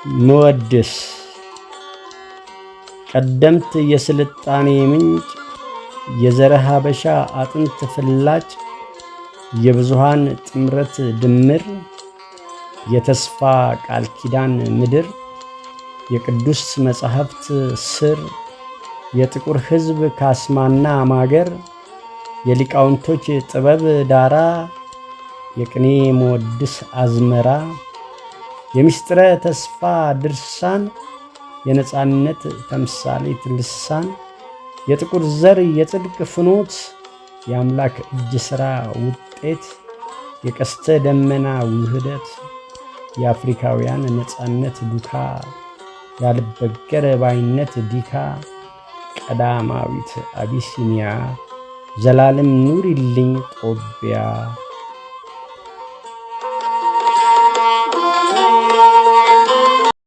መወድስ ቀደምት የስልጣኔ ምንጭ፣ የዘረ ሀበሻ አጥንት ፍላጭ፣ የብዙሃን ጥምረት ድምር፣ የተስፋ ቃል ኪዳን ምድር፣ የቅዱስ መጻሕፍት ስር፣ የጥቁር ሕዝብ ካስማና ማገር፣ የሊቃውንቶች ጥበብ ዳራ፣ የቅኔ መወድስ አዝመራ፣ የምስጢረ ተስፋ ድርሳን፣ የነጻነት ተምሳሌት ልሳን፣ የጥቁር ዘር የጽድቅ ፍኖት፣ የአምላክ እጅ ሥራ ውጤት፣ የቀስተ ደመና ውህደት፣ የአፍሪካውያን ነጻነት ዱካ፣ ያልበገር ባይነት ዲካ፣ ቀዳማዊት አቢሲኒያ፣ ዘላለም ኑሪልኝ ጦቢያ።